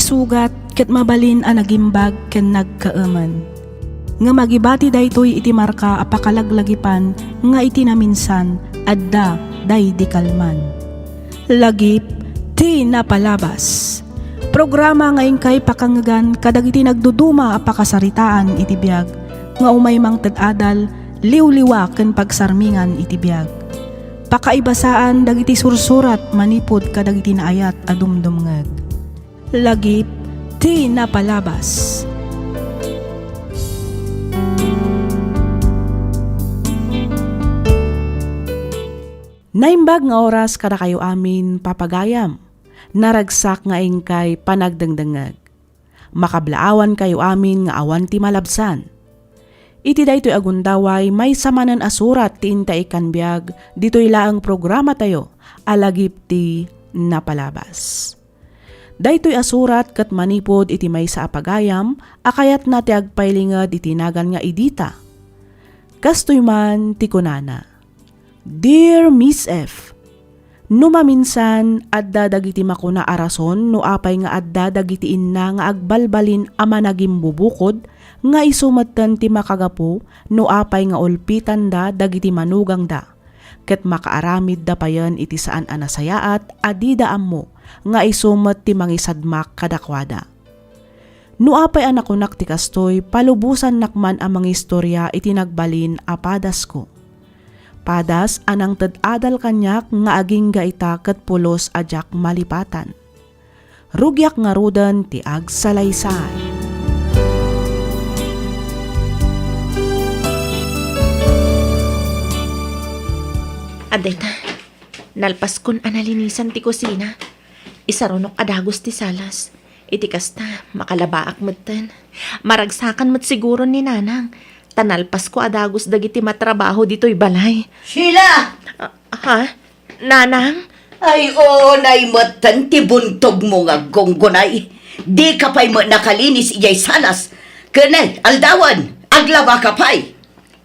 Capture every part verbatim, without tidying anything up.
sugat ket mabalin a nagimbag ken nagkaemen. Ngem agibati daytoy iti marka a pakalaglagipan nga iti naminsan, adda daydi kalman. Lagip ti napalabas. Programa nga inkay pakangegan kadagiti nagduduma a pakasaritaan iti biag nga umay mangted adal, liwliwa ken pagsarmingan iti biag. Pakaibasaan dagiti sursurat manipud kadagiti naayat a dumdumngeg. Lagip ti napalabas. Naimbag nga oras kadakayo amin, papagayam. Naragsak nga inkay panagdengdengngeg. Makablaawankayo amin nga awan ti malabsan. Iti daytoy a gundaway, maysa manen a surat ti intaykkan biag ditoy laeng programatayo a Lagip ti Napalabas. Daytoy a surat ket manipud iti maysa a pagayam a kayatna ti agpailinged iti nagan nga Edita. Kastoy man ti kunana, "Dear Miss F, no maminsan, adda dagiti makuna a rason no apay nga adda dagiti inna nga agbalbalin a managimbubukod nga isu metten ti makagapu no apay nga ulpitanda dagiti manugangda, ket makaaramidda payen iti saan a nasayaat a dida ammo nga isu met ti mangisadmak kadakuada. No apay a nakunak ti kastoy, palubosannak man a mangistoria iti nagbalin a padasko. Padas a nangted adal kaniak nga agingga ita ket pulos a diak malipatan. Rugiak ngaruden ti agsalaysay." Adda ita, nalpaskon a nalinisan ti kusina. Isarunok a dagus ti salas. Iti kasta, makalabaak metten. Maragsakan met siguro ni Nanang, ta nalpasko a dagus dagiti matrabaho ditoy balay. Sheila! Ah, ha? Nanang? Ay, unay metten ti buntogmo nga aggunggunay. Dika pay met nakalinis idiay salas. Ken ay, aldawen, aglabaka pay.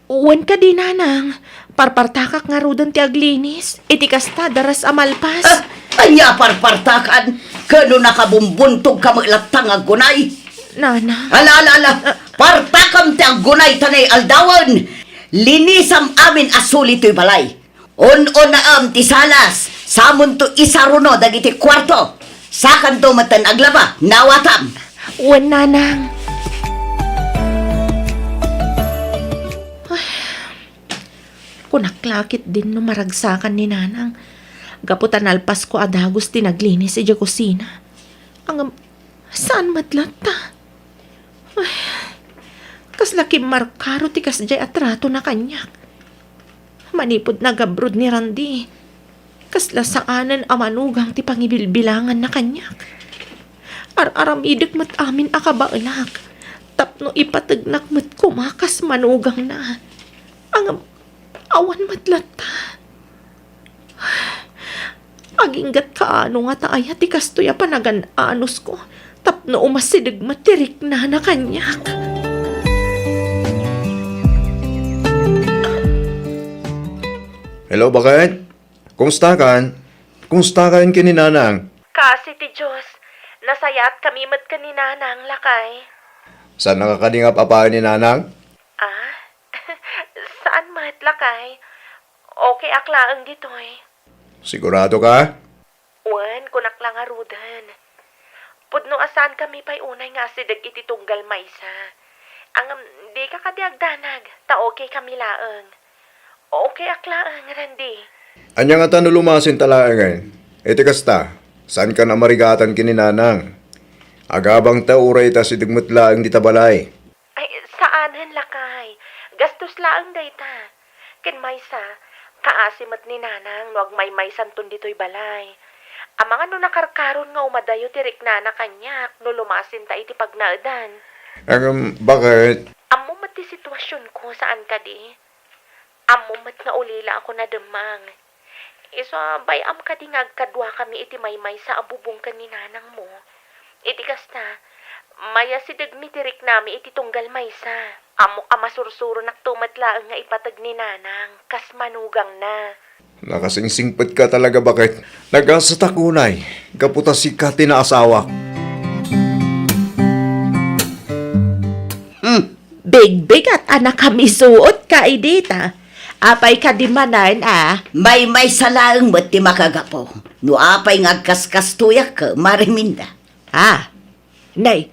Wen kadi, Nanang. Parpartakak ngaruden ti aglinis. Iti kasta, daras a malpas. Ah, ania parpartakan? Ken no nakabumbuntogka met latta nga aggunay. Nanang. Ala, ala, ala. Ah. Partakam ti aggunay ta nay aldawen. Linisam amin a suli toy balay. Un-unaem ti salas, samonto isaruno dagiti kuarto. Sakanto metten aglaba, nawatam. Wen, Nanang. Ay, kunak la ketdin no maragsakan ni Nanang. Gapu ta nalpasko a dagus ti naglinis idiay kusina. Ngem, saan met latta? Ay, kasla kimmarkaro ti kasdiay a tratona kaniak. Manipud nag-abroad ni Randy, kasla saanen a manugang ti pangibilbilanganna kaniak. Ar-aramidek met amin a kabaelak tapno ipategnak met koma kas manugangna. Ngem, awan met latta. Agingga't kaano ngata aya ti kastoy a panagan-anusko tapno umasideg met ti riknana kaniak. Hello, baket? Kumustakan? Kumustakan ken ni Nanang? Kaasi ti Dios, nasayaatkami met ken ni Nanang, lakay. Saannaka kadi nga ap-apaen ni Nanang? Ah? Saan met, lakay. Okay ak laeng ditoy. Sigurado ka? Wen, kunak la ngaruden. Pudno a saankami pay unay nga asideg iti tunggal maysa. Ngem, dika kadi agdanag, ta okay kami laeng. Okay ak laeng, Randy. Ania ngata no lumasinta laengen? Iti kasta, saankan a marigatan ken ni Nanang. Agabangta uray ita asideg met laeng dita balay. Ay, saanen, lakay. Gastos laeng dayta. Ken maysa, kaasi met ni Nanang no agmaymaysanton ditoy balay. Amangan no nakarkaron nga umadayo ti riknana kaniak no lumasinta iti pagnaedan. Ngem, baket? Ammo met ti situasionko, saan kadi? Ammo met nga ulila ako nademmang. Isu a bay-am kadi nga agkaduakami iti maymaysa a bubong ken ni nanangmo? Iti kasta, mayasidegmi ti riknami iti tunggal maysa. Ammok a masursuronakto met laeng nga ipateg ni nanang kas manugangna. Nakasingsingpetka talaga, baket. Nagasatak unay, gapu ta sika ti naasawak. Bigbigat a nakamisuotka idi ta. Apay kadi manen a? Maymaysa laeng met ti makagapu. No apay nga agkaskastoyak, Mare Minda. Ah, nay,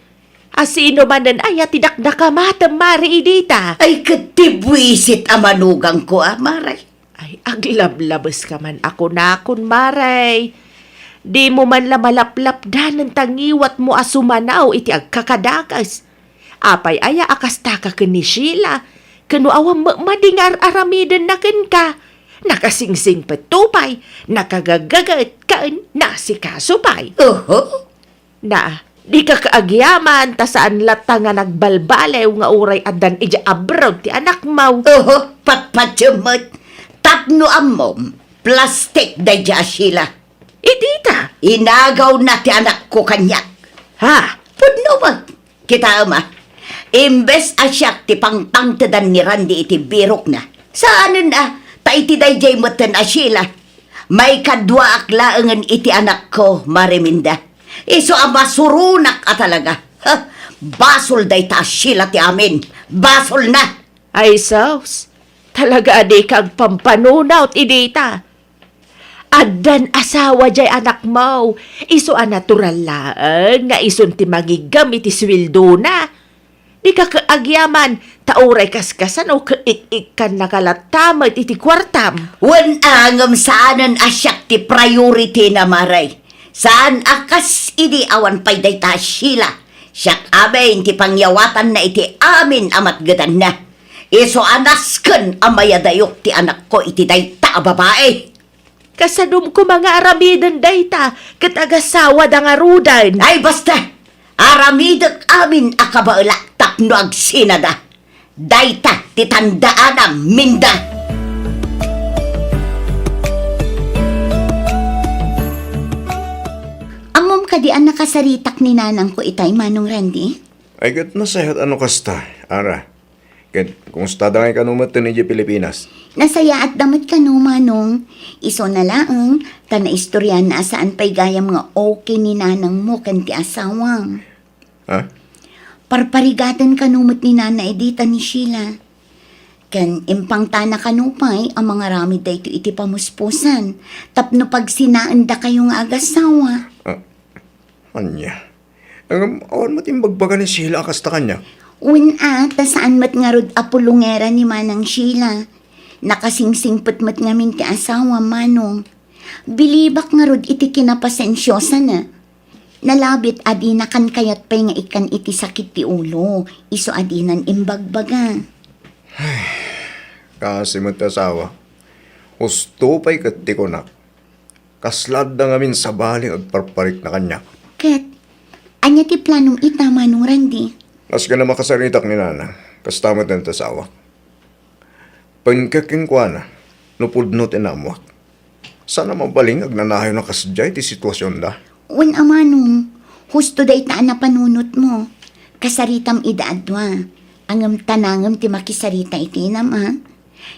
a sino manen aya ti dakdakamatem, Mare, idi ta? Ay, ket ti buisit a manugangko a, Mare. Ay, aglablabeska man a kunakon, Mare. Dimo man la malaplapdanen ta ngiwatmo a sumanaw iti agkakadakes. Apay aya a kastaka ken ni Sheila? Ken no awan met madi nga ar-aramidenna kenka? Nakasingsingpetto pay, nakagagaget ken nasikaso pay. Oho. Na, dika kaagyaman ta saan latta nga nagbalbaliw nga uray addan idiay abroad ti anakmo. Oho, patpatiem met. Tapno ammom, plastik daydiay a Sheila. Idi ta? Inagawna ti anakko kaniak. Ha? Pudno met. Kitaem a, imbes a siak ti pangpangtedan ni Randy iti birokna, saanen a, ta iti daydiay metten a Sheila, maikaduaak laengen iti anakko, Mare Minda. Isu a masuronak a talaga. Ha? Basol dayta a Sheila ti amin. Basolna! Ay sus, talaga a dika agpampanunot idi ta. Addan asawa diay anakmo, isu a natural laeng nga isun ti mangiggem iti suweldona. Dika kaagyaman, ta uray kaskasano ket ik-ikkannaka latta met iti kuartam. Wen a ngem saanen a siak ti priority na, Mare. Saan a kas idi awan pay dayta a Sheila. Siak amin ti pangyawatanna iti amin a matgedanna. Isu a nasken a mayadayok ti anakko iti dayta a babai. Kasadom koma nga aramiden dayta ket agasawada ngaruden. Ay, basta! Aramidek amin a kabaelak tapno agsinada. Dayta ti tandaanam, Minda. Ammom kadi a nakasaritak ni nanangko itay, Manong Randy? Ay, ket nasayaat a no kasta, Ara. Ket, kumustada ngay kano met idiay Pilipinas? Nasayaatda met kano, Manong. Isuna laeng, ta naistoryaanna a saan pay gayam nga okay ni nanangmo ken ti asawam. Ha? Parparigaten kano met ni Nana Edita ni Sheila. Ken impangtana kano pay a mangaramid daytoy iti pamuspusan tapno pagsinaendakayo nga agasawa. Ah, ania? Ngem awan met imbagbaga ni Sheila a kasta kaniak? Wen a, ta saan met ngarud a pulongera ni Manang Sheila. Nakasingsingpet met ngamin ti asawam, Manong. Bilibak ngarud iti kinapasensiosana. Nalabit a dina kan kayat pay nga ikkan iti sakit ti ulo, isu a dinan imbagbaga. Kaasi met ti asawa. Husto pay ket ti kunak. Kasla adda ngamin sabali nga agparparikna kaniak. Ket, ania ti planom ita, Manong Randy? Nasken a makasaritak ni Nana, kasta met ti asawak. Pengkek kenkuana no pudno ti naammoak. Saan a mabalin nga agnanayon a kasdiay ti situasionda. Wen a, Manong, husto dayta a napanunotmo. Kasaritam ida a dua. Ngem ta nangem ti makisarita iti inam, a?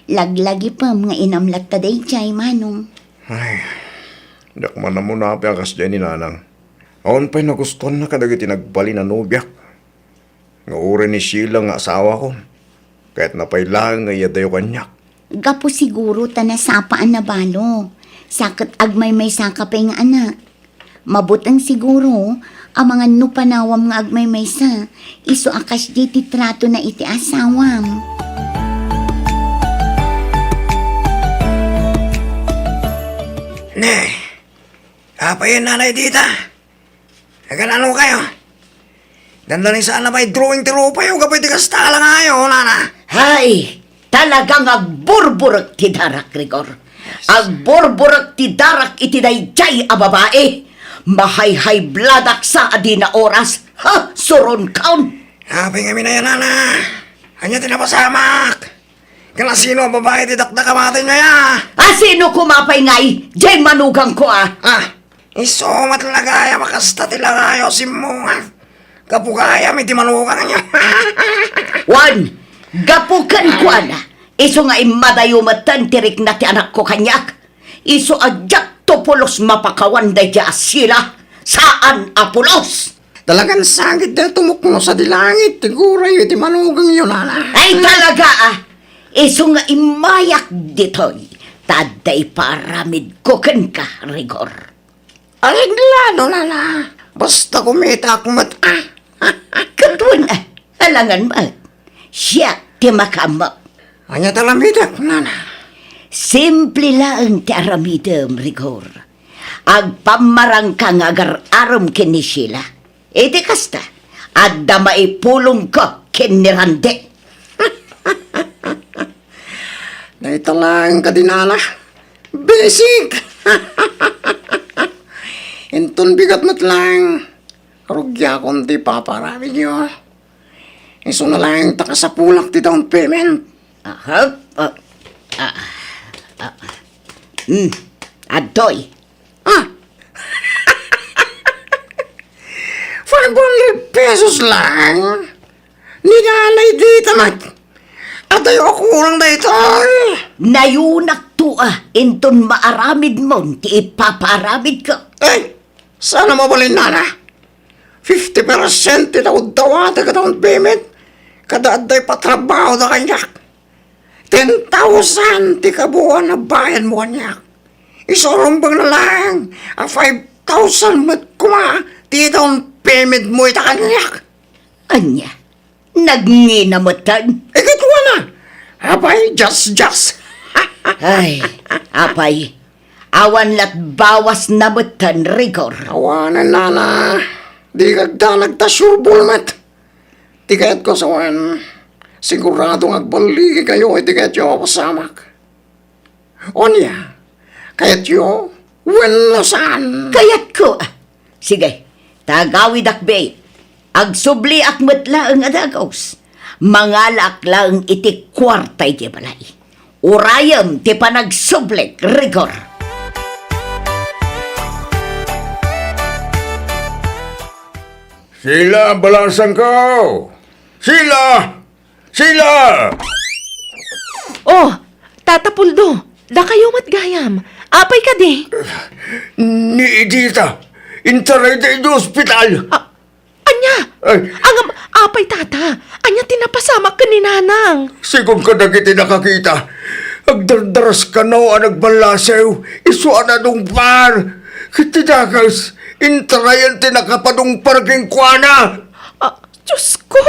Laglagipem nga inam latta daydiay, Manong. Ay, diak man ammo no apay a kasdiay ni Nanang. Awan pay nagustuanna kadagiti nagbalin a nobiak. Nga uray ni Sheila nga asawakon, kayatna pay laeng nga iyadayo kaniak. Gapu siguro ta nasapa a nabalo, sa ket agmaymaysaka pay nga anak. Mabuteng siguro, amangan no panawam nga agmaymaysa, isu a kasdiay ti tratona iti asawam. Ne, apay, Nanay Dita? Aganano kayo? Dandani saan a may drawing ti rupayo gapu iti kasta a langayo, Nana. Hay, talagang agburburek ti darak, Rigor. Agburburek ti darak iti daydiay a babai. Mahayhaybladak sa a dina oras. Ha, suronkaon. Apay ngamin aya, Nana? Ania ti napasamak? Ken asino a babai ti dakdakamaten aya? Asino koma pay ngay, diay manugangko a? Ah, isu met la gayam a kasta ti langayo a simmungan. Gapu gayam iti manugangyo. Wen, gapu kenkuana, isu nga immadayo metten ti rikna ti anakko kaniak. Isu a diakto pulos mapakawan daydiay a Sheila, saan a pulos. Talagan sakit da tumukno sadi langit ti gurayyo iti manugangyo, nana. Ay, talaga, ah! Isu nga immayak ditoy, ta adda iparamidko kenka, Rigor. Areglado, nana. Basta kumitak met, ah. Ket wen, ah, alangan met. Siak ti makaammo. Ania ti aramidek, nana? Simple laeng ti aramidem, Rigor. Agpammarangka nga agar-arem ken ni Sheila. Iti kasta, adda maipulongko ken ni Randy. Dayta laeng kadi, nana. Basic! Inton bigat met laeng, rugiakon ti ipapaaramidyo. Isuna laeng ta kasapulak ti down payment. Aha. Ah, ah, ah. Hmm. Adtoy. Ah. Five hundred pesos lang? Ni nanay dita met. Adayo a kurang daytoy. Nayunakto a inton maaramidmon ti ipapaaramidko. Ay, saan a mabalin, nana? Fifty percent ti daw-dawatek a down payment. Kada adda ipatrabahoda kaniak. Ten thousand ti kabuoan a bayadmo kaniak. Isu a rumbeng na laeng a five thousand met koma ti down payment mo ita kaniak. Ania? Nagngina metten? Ikatuana. Apay, just, just. Ay, apay. Awan lat bawas na metten, Rigor. Awanen, nana. Di kagdanag ta sure ball met. Ti kayatko sawen, sigurado nga agballigikayo iti kayatyo a pasamak. Ania? Kayatyo wenno saan? Kayatko. Sige, ta agawidak, be. Agsubliak met laeng a dagus. Mangalaak laeng iti kuarta iti balay. Urayem ti panagsublik, Rigor. Sheila, balasangko! Sheila! Sheila! Oh, Tata Puldo, dakayo met gayam. Apay kadi? Ni Edita, intarayda iti ospital. Ah, ania? Ay. Ngem, apay, Tata? Ania ti napasamak ken ni Nanang? Sigun kadagiti nakakita, agdardaras kano a nagballasew, isu a nadungpar. Ket ti dakes, intarayan ti nakapadungpar kenkuana. Ah, Diosko!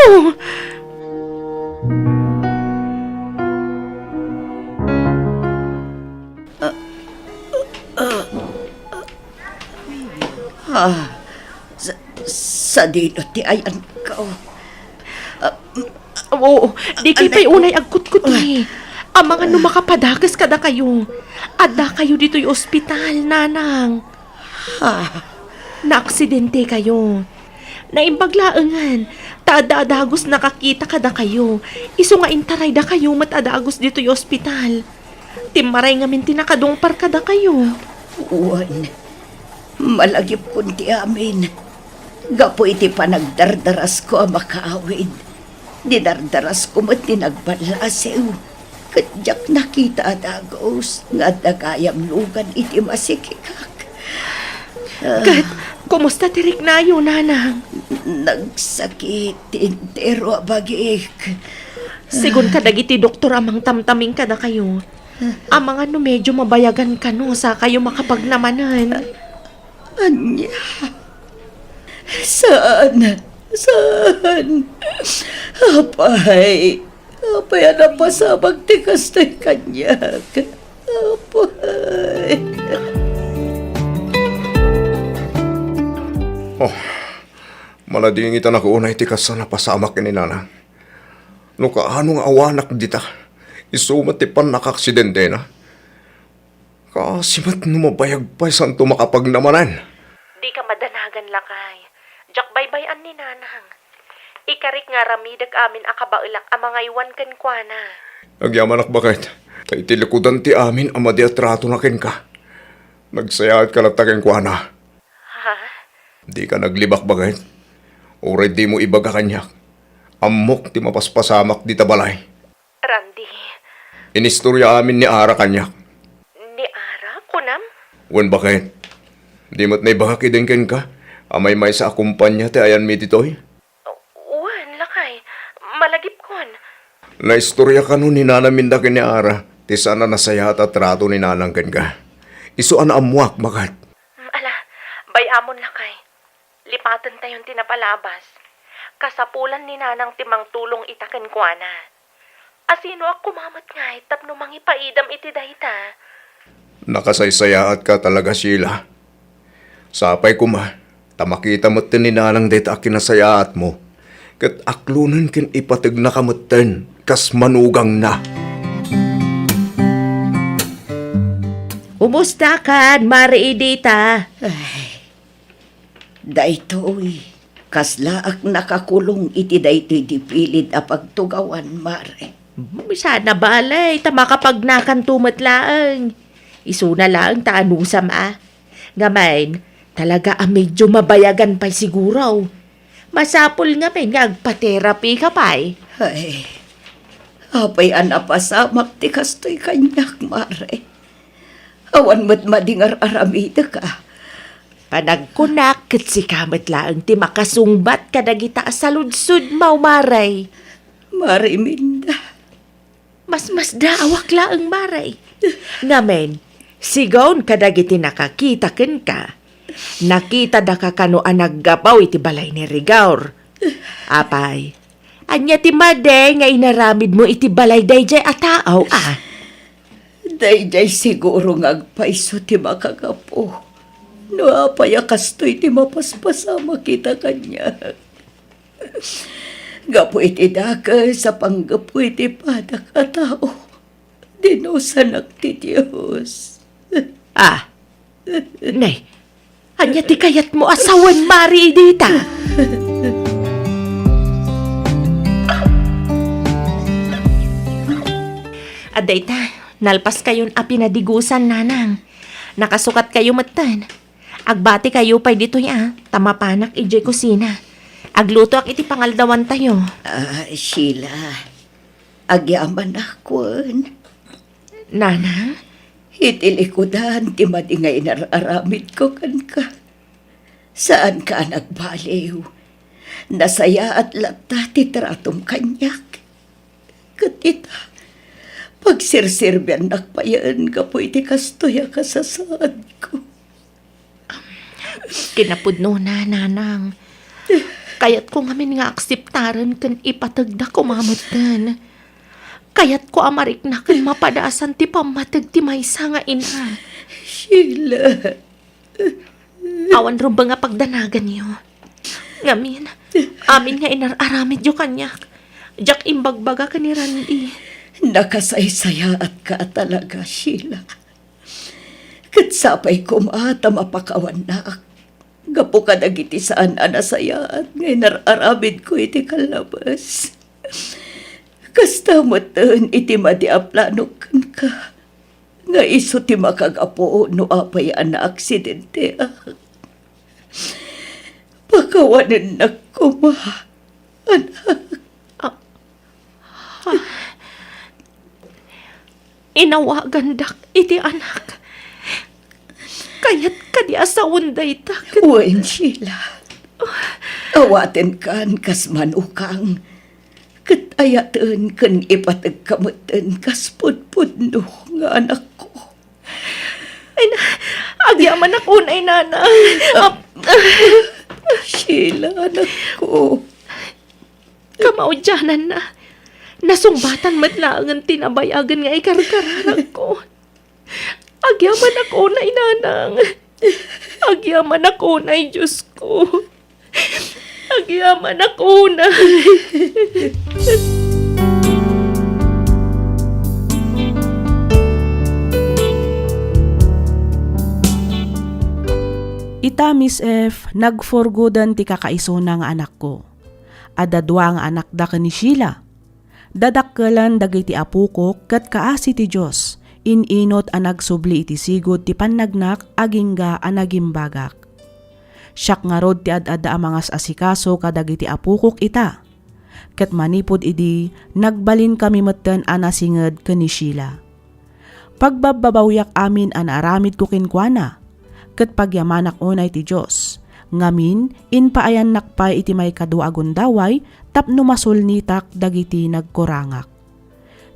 Ah, sa-, sadino ti ayanko? Ah, oo, dikay pay unay agkutkutli. Amangan no makapadakes kadakayo. Addakayo ditoy ospital, Nanang. Ha? Naaksidenteyo. Naimbag laengen, ta adda a dagus nakakita kadakayo. Isu nga intaraydakayo met a dagus ditoy ospital. Timmaray ngamin ti nakadungpar kadakayo. Wen, malagipkon ti amin. Gapu iti panagdardarasko a makaawid, dinardarasko met ti nagballasew, ket diak nakita a dagus nga adda gayam lugan iti masikikak. Ah. Ket, kumusta ti riknayo, Nanang? Nagsakit ti entero a bagik. Sigun kadagiti doktor a mangtamtaming kadakayo, amangan no medyo mabayagan kano sakayo makapagnamanen. Ania? Saan? Saan? Apay, apay a napasamak ti kastoy kaniak? Apay. Oh, maladingitanak unay ti kas a napasamak ken ni Nanang. No kaano nga awanak dita, isu met ti pannakaaksidentena. Kaasi met no mabayag pay santo makapagnamanen. Dika madanagan, lakay. Diak baybay-an ni Nanang. Ikarik nga aramidek amin a kabaelak a mangaywan kenkuana. Agyamanak, baket, ta iti likudan ti amin a madi a tratona kenka, nagsayaat ka latta kenkuana. Ha? Dika naglibak, baket. Uray dimo ibaga kaniak, ammok ti mapaspasamak dita balay. Randy. Inistorya amin ni Ara kaniak. Ni Ara, kunam? Wen, baket. Di met naibagak idin kenka. A maymaysa a kompania ti ayanmi ditoy? Wen, lakay. Malagipkon. Naistorya kano ni Nana Minda ken ni Ara ti saan a nasayaat a trato ni Nanang kenka. Isu a naammoak, makat. Mm, ala, bay-amon, lakay. Lipatentayon ti napalabas. Kasapulan ni Nanang ti mangtulong ita kenkuana. Asinoak koma met ngay tapno mangipaidam iti dayta? Nakasaysayaatka talaga, Sheila. Sapay koma ta makita metten ni Nanang dayta a kinasayaatmo, ket aklonen ken ipategnaka metten kas manugangna. Kumustakan, Mare Edita? Ay, daytoy, kaslaak nakakulong iti daytoy di pilid a pagtugawan, Mare. Hmm, sana balay, ta makapagnakanto met laeng. Isuna laeng ta anusam a. Ngamin, talaga a medyo mabayagan pay siguro. Masapul ngamin nga agpa-therapy ka pay. Ay, apay a napasamak ti kastoy kaniak, Mare? Awan met madi nga ar-aramidek a. Panagkunak ket sika met laeng ti makasungbat kadagita a saludsodmo, Mare. Mare Minda. Masmasdaawak laeng, Mare. Ngamin, sigaw kadagiti nakakita kenka. Nakitadaka kano a naggapu iti balay ni Rigor. Apay, ania ti madi nga inaramidmo iti balay daydiay a tao, a? Daydiay siguro nga agpayso ti makagapu. No apay a kastoy ti mapaspasamak ita kaniak. Gapu iti dakes a panggapu iti padak a tao, dinusanak ti Dios. Ah, nay, ania ti kayatmo a sawen, Mare Edita? Adda ita, nalpaskayon a pinadigusan, Nanang. Nakasukatkayo metten. Agbatikayo pay ditoy a, ta mapanak idiay kusina. Aglutoak iti pangaldawantayo. Ah, Sheila, agyamanak wen. Nanang? Iti likudan ti madi nga inar-aramidko kenka. Saanka a nagbaliw. Nasayaat latta ti tratom kaniak. Ket ita, pagsirserbiannak payen gapu iti kastoy a kasasaadko. Kinapudnona, Nanang. Kayatko ngamin nga akseptaren ken ipategda koma metten. Kayatko a marikna ken mapadasan ti pammateg ti maysa nga ina. Sheila. Awan rumbeng a pagdanaganyo. Ngamin, amin nga inar-aramidyo kaniak, diak imbagbaga ken ni Randy. Nakasaysayaatka a talaga, Sheila. Ket sapay koma ta mapakawannak gapu kadagiti saan a nasayaat nga inar-aramidko iti kallabes. Kasta metten iti madi a planok kenka nga isu ti makagapu no apay a naaksidenteak. Pakawanennak koma, anak. Ah, ah. Inawagandak iti anak. Kayat kadi a sawen dayta ket Wen, Sheila. Awatenkan kas manukang. Ket ayaten ken ipategka metten kas pudpudno nga anakko. Ay na, agyamanak unay, Nanang. Ah, Sheila, anakko. Kamaudiananna, nasungbatan met laengen ti nabayagen nga ikarkararagko. Agyamanak unay, Nanang. Agyamanak unay, Diosko. Agyamanak unay. Ita, Miss F, nagforgoden ti kakaisuna nga anakko. Adda dua nga anakda ken ni Sheila. Dadakkelen dagiti apokok ket kaasi ti Dios, in-inut a nagsubli iti sigud ti pannagnak agingga a nagimbagak. Siak ngarud ti ad-adda a mangas-asikaso kadagiti apokok ita. Ket manipud idi, nagbalinkami metten a nasinged ken ni Sheila. Pagbabbabawiak amin a naaramidko kenkuana, ket pagyamanak unay ti Dios, Ngamin, impaayannak pay iti maikadua a gundaway tapno masulnitak dagiti nagkurangak.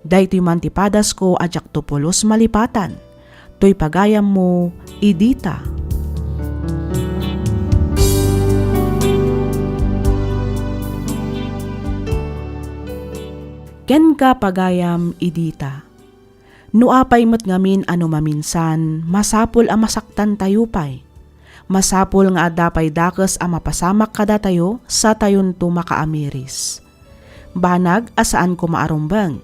Daytoy man ti padasko a diakto pulos malipatan. Toy pagayammo, Idita. Kenka, pagayam, Idita. No apay met ngamin a no maminsan, masapul a masaktantayo pay. Masapul nga adda pay dakes a mapasamak kadatayo satayonto makaamiris. Banag a saan koma a rumbeng.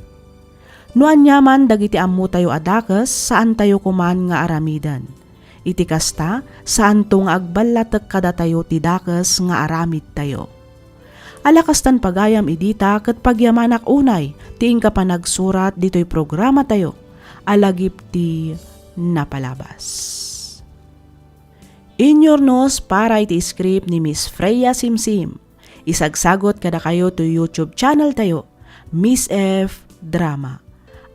No aniaman dagiti ammotayo a dakes, saantayo koman nga aramiden. Iti kasta, saanto nga agballatek kadatayo ti dakes nga aramidtayo. Ala kastan, pagayam, Idita, ket pagyamanak unay ti inka panagsurat ditoy programatayo a lagip ti napalabas. Inyurnos para iti script ni Miss Freya Simsim. Isagsagot kadakayo to YouTube channel tayo, Miss F Drama.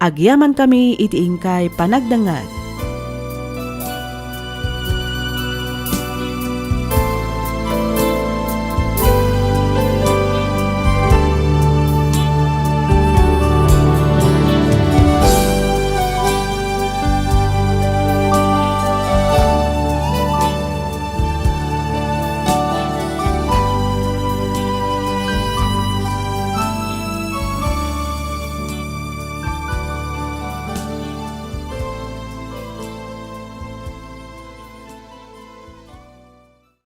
Agyamankami iti inkay panagdengngeg.